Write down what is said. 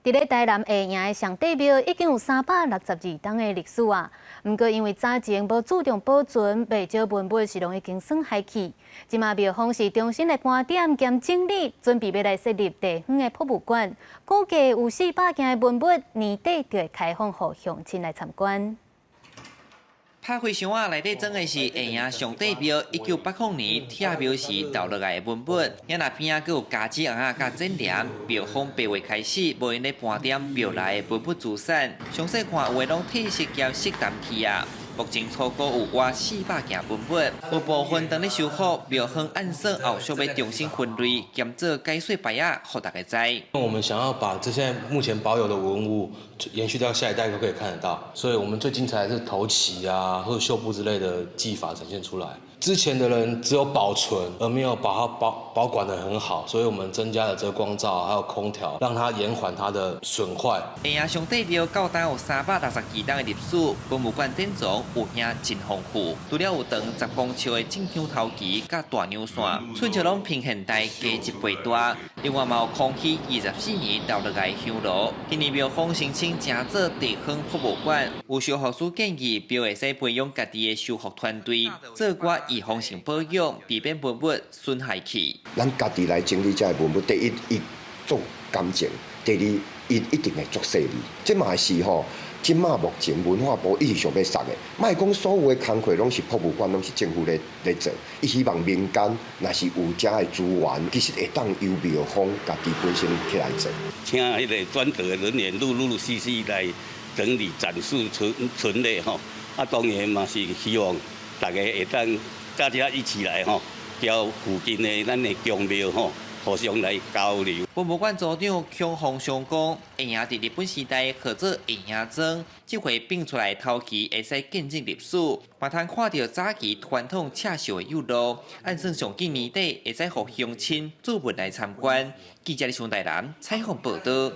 佇咧台南下營的上帝廟已經有362冬的歷史啊，毋過因為早前無注重保存，袂少文物是攏已經損害去。這馬廟方是重新來盤點兼整理，準備欲來設立地方的博物館，估計有400件的文物，年底就會開放予鄉親來參觀。拍開箱仔內底裝的是下營上帝廟1980年拆廟時留落來的文物，遐若邊仔閣有膠紙尪仔佮剪黏，廟方8月開始無閒咧盤點廟內的文物資產，詳細看有的攏褪色兼色淡去啊。目前初估有倚400件文物，有部分當咧修復，廟方按算後續欲重新分類，兼做解說牌仔，予大家知。我們想要把這些目前保有的文物延續到下一代都可以看得到，所以我們最精彩的是頭旗啊，或者繡布之類的技法展現出來。之前的人只有保存，而沒有把它保管得很好，所以我們增加了遮光罩，還有空調，讓它延緩它的損壞。下營上帝廟到今有362冬的歷史，文物館典藏有遐真豐富，除了有長10公尺的進香頭旗佮大娘傘，寸尺攏比現代加一倍大。另外嘛有康熙24年留落來的香爐。今年廟方申請成做地方博物館，有修復師建議廟會使培養家己的修復團隊，做寡預防性保養，避免文物損害去。咱家己來整理這个文物，第一，伊足乾淨；第二，伊一定會足細膩。這嘛是吼，這馬目前文化部一直想欲殺的，莫講所有的工課攏是博物館，攏是政府咧做。伊希望民間若是有遮的資源，其實會當由廟方家己本身起來做。請彼个專責的人員陸陸續續來整理、展示、存類吼。啊，當然嘛是希望大家會當大家一起來吼，交附近的咱的宮廟吼，互相來交流。文物館組長孔鳳祥講，下營佇日本時代號做下營莊，這回變出來頭旗會使見證歷史，嘛通看著早期傳統刺繡的幼路，按算上緊年底會使予鄉親做陣來參觀。記者李松台南採訪報導。